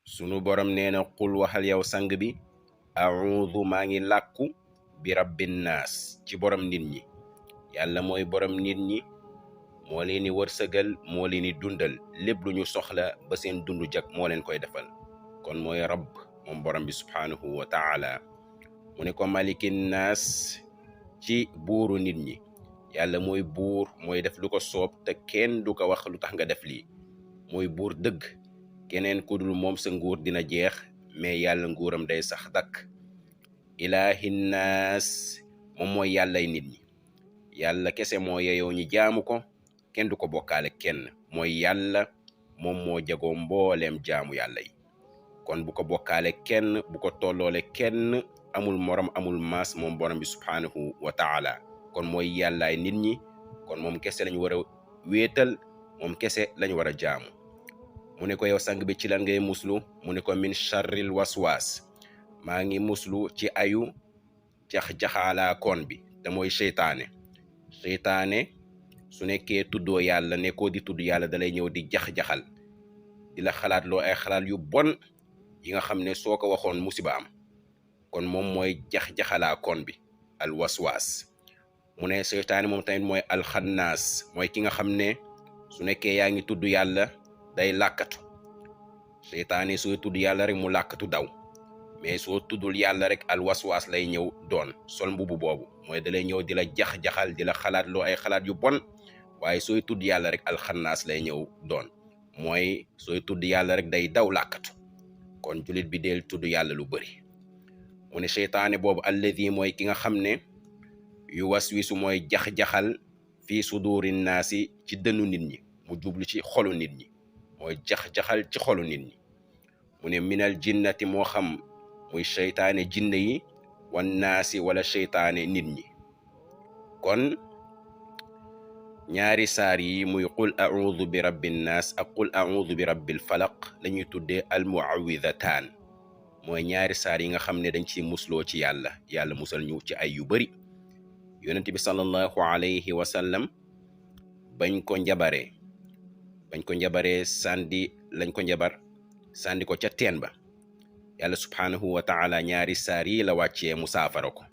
sunu borom nee na qul waxal yow sang bi a'udhu maa ngi làkku bi rabbin naas ci borom nit ñi. yàlla mooy borom nit ñi, moo leen di wërsëgal, moo leen di dundal, lépp lu ñu soxla ba seen dundu jag moo leen koy defal. kon mooy rabb moom borom bi subhaanahu wa taala. mu ne ko malikin naas ci buuru nit ñi. yàlla mooy buur, mooy def lu ko soob te kenn du ko wax lu tax nga def lii. mooy buur dëgg, keneen ku dul moom sa nguur dina jeex, mais yàlla nguuram day sax dakk. ilaahin naas moom mooy yàllay nit ñi. yàlla kese moo yeyoo ñu jaamu ko, kenn du ko bokkaale kenn. mooy yàlla moom moo jagoo mbooleem jaamu yàlla yi, kon bu ko bokkaale kenn, bu ko tolloole kenn, amul morom amul maas moom borom bi subhaanahu wa taala. kon mooy yàllaay nit ñi, kon moom kese lañu war a wéetal, moom kese lañu war a jaamu. mu ne ko yow sang bi ci lan ngay muslu? mu ne ko min charril waswaas, maa ngi muslu ci ayu jax-jaxaalaakoon bi te mooy seytaane. seytaane su nekkee tuddoo yàlla, nekkoo di tudd yàlla, dalay ñëw di jax-jaxal, di la xalaat loo ay xalaat yu bon yi nga xam ne soo ko waxoon musiba am. kon moom mooy jax-jaxalaakoon bi, al waswaas. mu ne seytaane moom tamit mooy alxannaas, mooy ki nga xam ne su nekkee yaa ngi tudd yàlla day làkkatu. seytaane sooy tudd yàlla rek mu làkkatu daw, mais soo tuddul yàlla rek al waswaas lay ñëw doon sol mbubu boobu, mooy dalay ñëw di la jax-jaxal, di la xalaat loo ay xalaat yu bon. waaye sooy tudd yàlla rek alxannaas lay ñëw doon, mooy sooy tudd yàlla rek day daw làkkatu. kon julit bi del tudd yàlla lu bëri. mu ne seytaane boobu alladi mooy ki nga xam ne yu waswisu mooy jax-jaxal fii suduri naasi ci dënnu nit ñi, mu jublu ci xolu nit ñi, mooy jax-jaxal ci xolu nit ñi. mu ne minal jinnati moo xam muy seytaane jinne yi, wan naasi wala seytaane nit ñi. kon ñaari saar yi muy qul a'udhu bi rabbin naas ak qul a'udhu bi rabbil falaq la ñuy tuddee al mu'awwidhataan, mooy ñaari saar yi nga xam ne dañ ciy musloo ci yàlla, yàlla musal ñu ci ay yu bari. yonent bi sallallahu alayhi wa sallam bañ ko njabaree sàndi lañ ko njabar sàndi ko ca teen ba, yàlla subhaanahu wa taala ñaari saar yi la wàccee mu saafara ko.